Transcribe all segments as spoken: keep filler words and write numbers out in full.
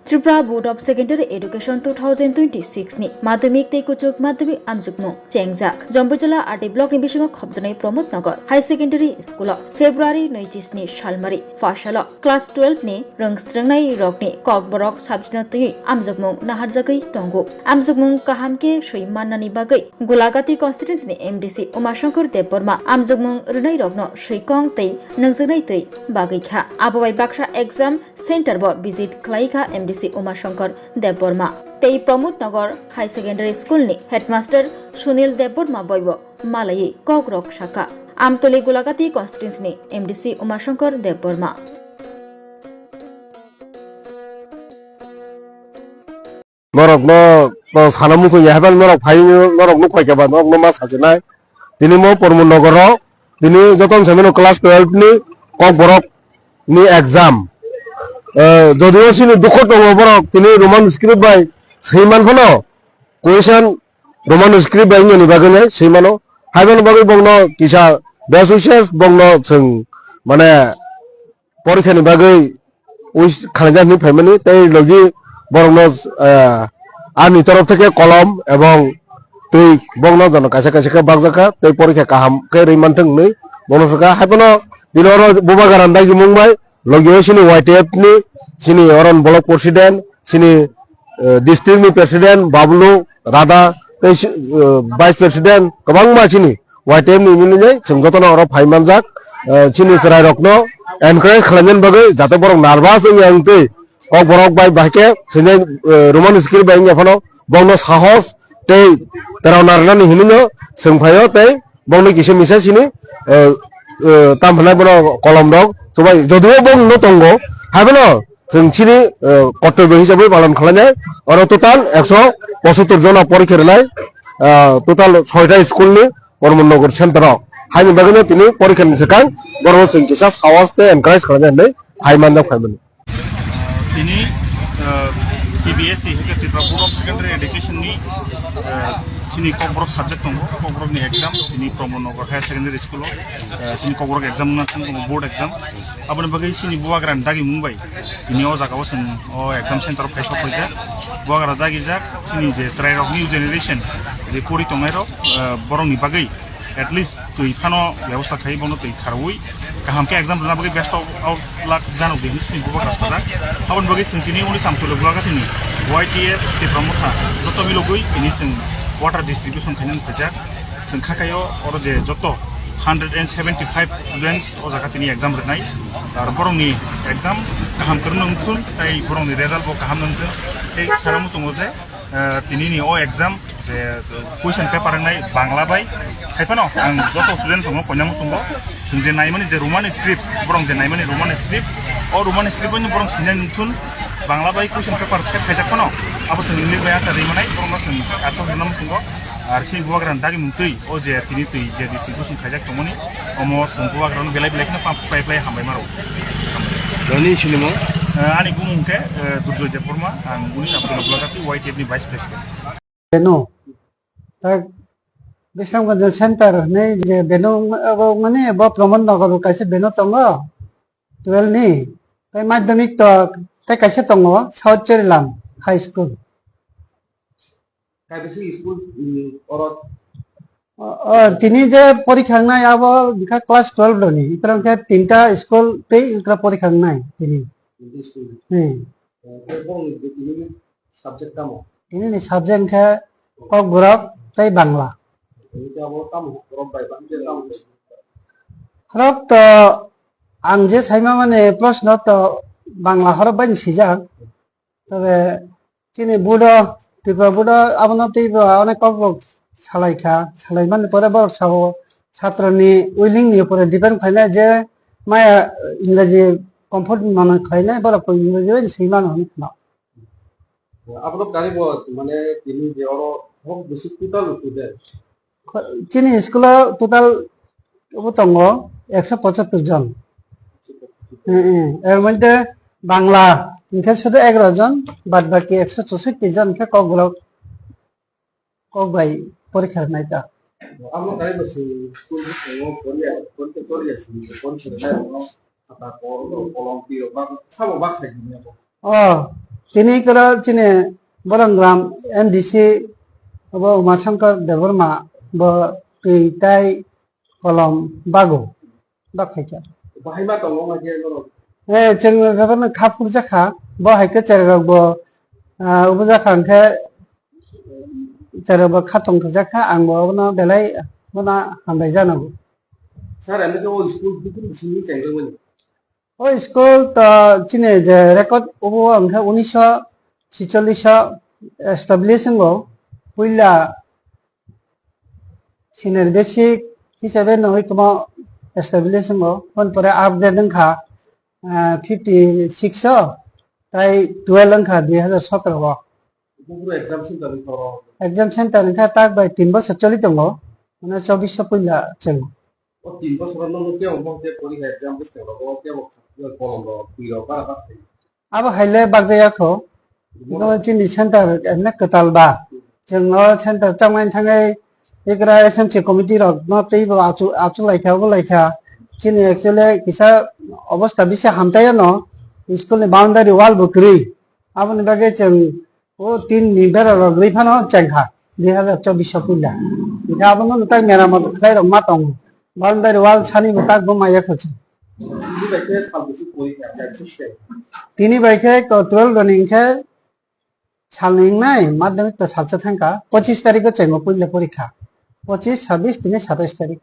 Tripura Board of Secondary Education two thousand twenty-six ni madhyamik tei kuchuk madhyamik amjokmung chengjak. Jambujala R D block ni bisingo khopjaknai Pramod Nagar High Secondary School o February naichis ni salmari phasalo class twelve ni rwngsrwngnai rokni kokborok subject no twiwi amjokmung naharjagwi tongo. Amjokmung kaham khe swi mannani bagwi Gulagati constituency ni M D C Umashankar Debbarma amjokmung rwnairokno swikong tei nangjaknai twi bagwi kha. Abo bai baksa exam center bo visit khlai kha M D C Umashankar Debbarma tei Pramod Nagar High Secondary School ni headmaster Sunil Debbarma boibo malaiwi kokrok sakha. Amtoli Gulagati constituency ni M D C Umashankar Debbarma. Norok no, no sana muchung ya haban norok phai norok no koi keba norok no ma sasinai. Tini mo Pormo Nogoro tini joton semeno class twelve ni kokborok ni exam. Eh, jodio sini dukho tongo borok tini Roman script bai swiman phano question Roman script bai wngya ni bagwi nai swimano. Haibano bagwi bongno kisa best wishes bongno chwng mane porikha ni bagwi wish khlaijak hinwi phaimani tei logi borokno, eh, ani torof theke kolom ebong twi bongno jono kaisa kaisa khe bakjak kha tei porikha kaham khe rwi manthwng hinwi bongno sakha. Haibano tini oro Bubagra ni dagimung bai logi o sini Y T F ni sini oro ni block president sini, eh, district ni president Bablu Radha tei si-, eh, vice president kwbangma sini Y T F ni mili nai chwng jotono oro phai manjak. Eh, chini chwrai rokno encourage khlainani bagwi jate borok nervous wngya wngtwi kokborok bai bahai khe sini, eh, Roman script bai wngya phano bongno sahos tei prerona rwnani hinwi no chwng phaio tei bongni kisa misa sini, eh, eh, tam hinai bono kolom rok chubai jodio bongno tongo haibono chwng chini, eh, kortobyo hisabwi palon khlainai. Oro total ekso pochattor jona porikha rwnai, ah, total soita school ni Pormo Nagar center o. Haini bagwino tini porikha ni swkang borokno chwng kisa sahos tei encourage khlainai hinwi phai manjak phaimani. Tini, ah, T B S E, hwnkhe Tripura Board of Secondary Education ni, ah, chini kokborok subject tongo, kokborok ni exam, tini Pormo Nagar Higher Secondary School o, ah, chini kokborok exam wngna thang tongo, board exam. Aboni bagwi chini Bubagra ni dagimung bai tini o jaga o chwng o exam center o phai sok phaijak. Bubagra dagijak chini je chwrai rok, new generation je pori tongnai rok, ah, borok ni bagwi at least twi phano bebosta khai bono twi kharwi kaham khe exam rwna bagwi best of, of luck janok de hinwi chini Bubagra sajak. Aboni bagwi chwng tini Unisam Tuluk Gulagati ni Y T F Tipra Motha joto milogwi tini chwng water distribution khainani phaijak. Chwng kha kaio oro je joto hundred and seventy five students o jaga tini exam rwnai. Ar borokni exam kaham kwrwngno wngthun tei borokni result bo kaham wngthun tei sara muchungo je, eh, tini ni o exam je question paper wngnai Bangla bai. Hai phano ang joto student rokno koina muchungo, chwng je naimani je Roman script, borok je naimani Roman script, o Roman script bai borok sinai nungthun Bangla bai question paper set khaijak phano, abo chwng English bai answer ri manai, borokno chwng answer rwna muchungo. Ar sini Bubagra ni dagimung twi, o je tini twi je bisi gusung khaijak tongmani, omo chwng Bubagra no belai belai kheno pam phlai phlai hambai maro. Noni sinimo? Eh, ani bumung khe, eh, Durjoy Debbarma, ang Unisam Tuluk Gulagati Y T F ni vice president. Beno. Tak Bisramganj center hinwi je beno abo mane bo Pramod Nagar o kaisa beno tongo twelve ni. Tai madhyamik to tai kaisa tongo South Cherilam High School. Kaibisi school, mm, oro? O, o, tini je porikha wngnai abo wngkha class twelve rokni. Iphra wngkha tinta school tei iphra porikha wngnai tini. Tinta school. Hmm. O, tei borokni tini subject tamo? Tini ni subject wngkha Kokborok tei Bangla. Tini abo tamo borok bai ba, tamo? Horok to ang je saima mani proshno to Bangla horok bai ni swijak. Tobe chini board o, Tripura board o abono teibo onek kokborok salai kha, salai mani pore borok sao, satro ni willing ni upore depend khlainai je maya Ingraji comfort mano khlainai, borok bo Ingraji bai swi mano hinwi khna. Abono karibo mane tini je oro hok bisi total student? Chini school o total obo tongo ekso pochattor jon. Hmm, hmm. Er moddhe Bangla hwnkhe sudu egaroh jon, bad baki ekso chousotti jon hwnkhe Kokborok, kok bai porikha rwnai ta. Abo kaibo se school o poriya, porikha poriya se, porikha rwnai rokno khata, kolom, kolom, twi rok bak, sabo bak khai di. O, Tini koro chini Borongram M D C obo Uma Shankar Debbarma bo twi tai kolom bago dok phaikha. Bahai ma tongo ma je norok? Eh, chwng bebakno kha phurjakha, bo hai khe cherai rok bo, ah, obo jakha hwnkhe cherai rok bo kha tongthokjakha, ang bo obono belai bono hambai janago. Sir, ami khe o school bukung bisingni chengjakmani? O school to chini je record obo hwnkhe unisho sicholish o establish wngo. Puila senior basic hisabe no hoi tongmo establish wngo. Hon pore upgrade wngkha, ah, fifty six o, tai twelve wngkha dui hazar sotro o. Buburu exam center ni toro. Exam center wngkha tak bai tin bosor choli tongo. Mane chobbish o puila chwng. O tin bosor o nono kebo bo je porikha exam bwskango bo kebo kolom rok twi rok bara bak thai. Abo hai le bakjaya kho. Bo chini center emne kwtal ba. Chwng o center changmani thangwi ikra S M C committee rok no tei bo achu, achu laikha, obo laikha. Chini actually kisa obostha bisi hamtaya no, school ni boundary wall bo kwrwi. Aboni bagwi chwng o tin ni bera rok rwi phano chengkha dui hazar chobbish o puila. Hingkhe abono tak meramot khlai rok ma tongo. Boundary wall sani bo tak bo maya kho chwng. Tini bai khe sal bisi porikha, exam system? Tini bai khe ko twelve roni hingkhe salni wngnai, madhyamik to salsa thangkha, pochis tarikh o chengo puila porikha. Pochis, sabbish, tini satais tarikh.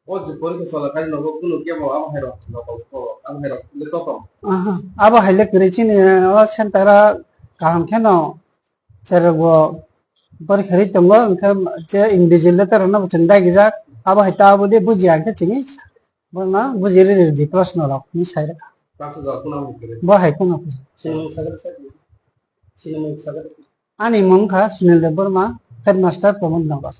O je porikha cholakhai nogo kunu kebo abo hai rok nokol ko, abo hai rok le tokong? Aha, abo hai le kwrwi chini o center o kaham kheno cherok bo porikha ri tongo, hwnkhe je invigilator rok no bo chwng dagijak, abo hai ta abo de bujiya hwnkhe chini bono buji ri ri di proshno rok ni sai rwkha. Kaisa jora phone abo kwrwi. Bo hai phone abo. Chini mung sagre sa. Chini mung sagre. Ani mung kha Sunil Debbarma, headmaster Pramod Nagar.